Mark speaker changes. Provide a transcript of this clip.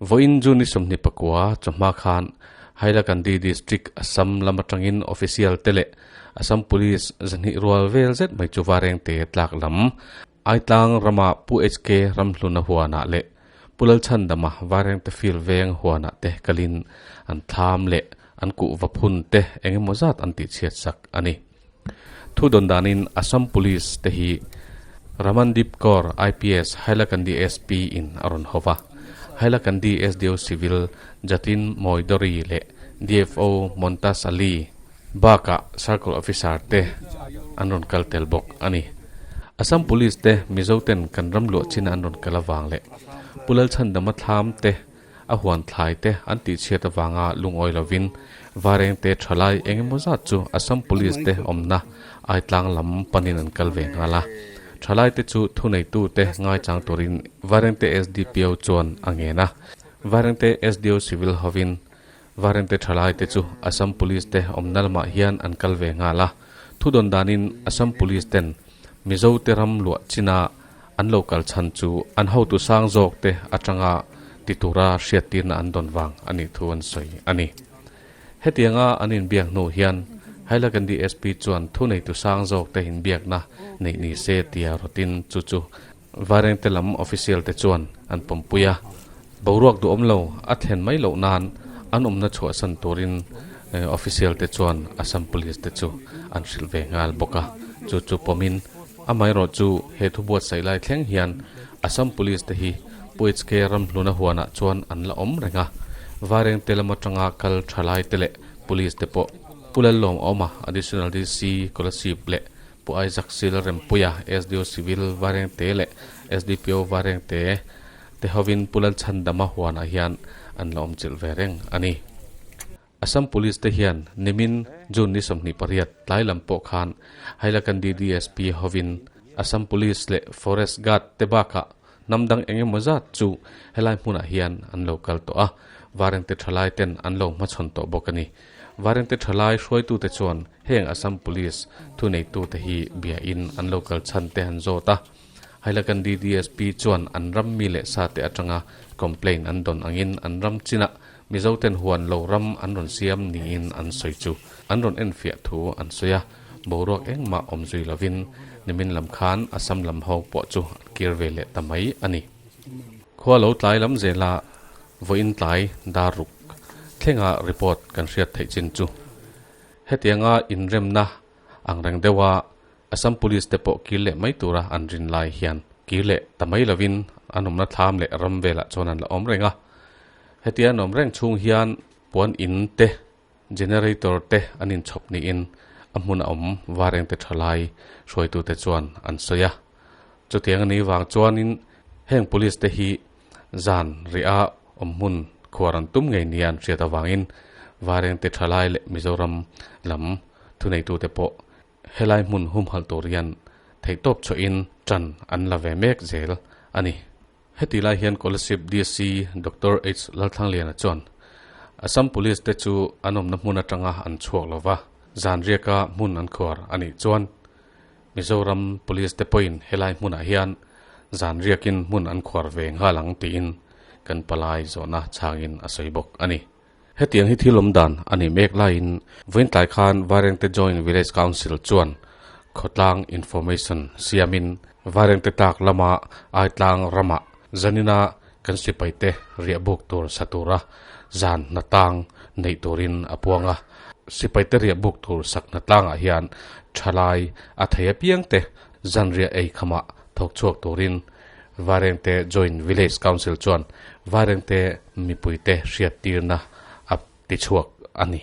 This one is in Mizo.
Speaker 1: Vawiin June ni 29 chawhma khan Hailakandi District Assam lam atangin official te leh Assam Police 200 rual vel zet mai chu Varengte tlak lam Aitlang rama Pu HK Ramhluna huanah leh Pu Lalchhandama Varengte Field veng huanah te kalin an thlam leh an kuhva phun te engemaw zat an tihchhiat sak a ni. Thu dawn danin Assam Police te hi Ramandeep Kaur IPS Hailakandi SP in a rawn ho va. Hailakandi SDO Civil Jatin Moidori leh DFO Montas Ali bakah Circle Officer te an rawn kal tel bawk a ni. Assam Police te Mizo ten kan ram luah chin an rawn kal avang leh Pu Lalchhandama thlam te A huan thlai te an tihchhiat avanga lungawi lovin Varengte thalai eng emaw zat chu Assam Police te awmna Aitlang lam panin an kal ve nghal a. Thalai te chu thuneitu te ngaichang turin Varengte SDPO chuan a ngen a. Varengte SDO Civil hovin Varengte thalai te chu Assam Police te awmna lamah hian an kal ve nghal a. Thudawn danin Assam Police ten Mizo te ram luah china An lo kal chhan chu an hotu sang zawk te atanga ti tura hriattirna an dawn vang a nih thu an sawi a ni. Hetianga an inbiak hnu hian Hailakandi SP chuan thuneitu sang zawk te inbiakna neih ni se tia rawtin chu chu Vairengte lam official te chuan an pawmpui a. Boruak duhawm lo a thlen mai loh nan an awmna chhuahsan turin official te chuan Assam Police te chu an hrilh ve nghal bawk a, chu chu pawmin Amaherawh chu he thu buatsaih lai thleng hian Assam Police te hi Pu HK Ramhluna huanah chuan an la awm reng a, Vairengte lam atanga kal tha lai te leh Police te pawh Pu Lallawm Awma, Additional DC, Kolasib leh Pu Isaac Sil Rempuia, SDO Civil, Vairengte leh SDPO Vairengte te hovin Pu Lalchhandama huanah hian an la awm chilh ve reng a ni. Assam Police te hian nimin June ni 28 tlai lam pawh khan Hailakandi DSP hovin Assam Police leh Forest Guard te bakah hnam dang eng emaw zat chu helai hmunah hian an lo kal tawh a, Varengte thalai ten an lo hmachhawn tawh bawk a ni. Varengte thalai hruaitute chuan heng Assam Police thuneitute hi biain an lo kal chhan te an zawt a. Hailakandi DSP chuan an ram mi leh sa te atanga complaint an dawn angin an ram chinah Mizoten huan lo ram an rawn siam niin an sawi chu an rawn enfiah thu an sawi a, boruak engmah awm zui lovin nimin lam khan Assam lam ho pawh chu an kir ve leh ta mai a ni. Khua lo tlai lam zela vawiin tlai dar ruk thlenga report kan hriat theih chin chu hetianga inremna ang reng deuha Assam Police te pawh kir leh mai tura an rin lai hian kir leh ta mai lovin an awmna thlam leh ram velah chuan an la awm reng a. Hetia an awm reng chhung hian puan in te, generator te an inchhawp niin a hmun a awm Varengte thalai hruaitute chuan an sawi a. Chutiang a nih vang chuanin heng Police te hi zan riha awm hmun khuar an tum ngei nia an hriat avangin Varengte thalai leh Mizoram lam thuneitute pawh Helai hmun humhalh tur hian theihtawp chhuahin tan an la ve mek zel a ni. Heti lai hian Kolasib DC Doctor H Lalthlangliana chuan Assam Police te chu an awmna hmun atanga an chhuak lo va, zan riaka hmun an khuar a nih chuan Mizoram Police te pawhin helai hmunah hian zan riakin hmun an khuar ve nghal ang tiin kan palai zawhna chhangin a sawi bawk a ni. Hetiang hi thil awm dan a nih mek laiin vawiin tlai khan Vairengte Joint Village Council chuan khawtlang information siamin Vairengte tlak lama Aitlang ramah zanina kan sipaite riahbuk tur sa tura zan hnatlang neih turin a puang a. Sipaite riahbuk tur sak hnatlangah hian thalai a thei apiangte zan riah ei khamah thawk chhuak turin Vairengte Joint Village Council chuan Vairengte mipuite hriattirna a tichhuak a ni.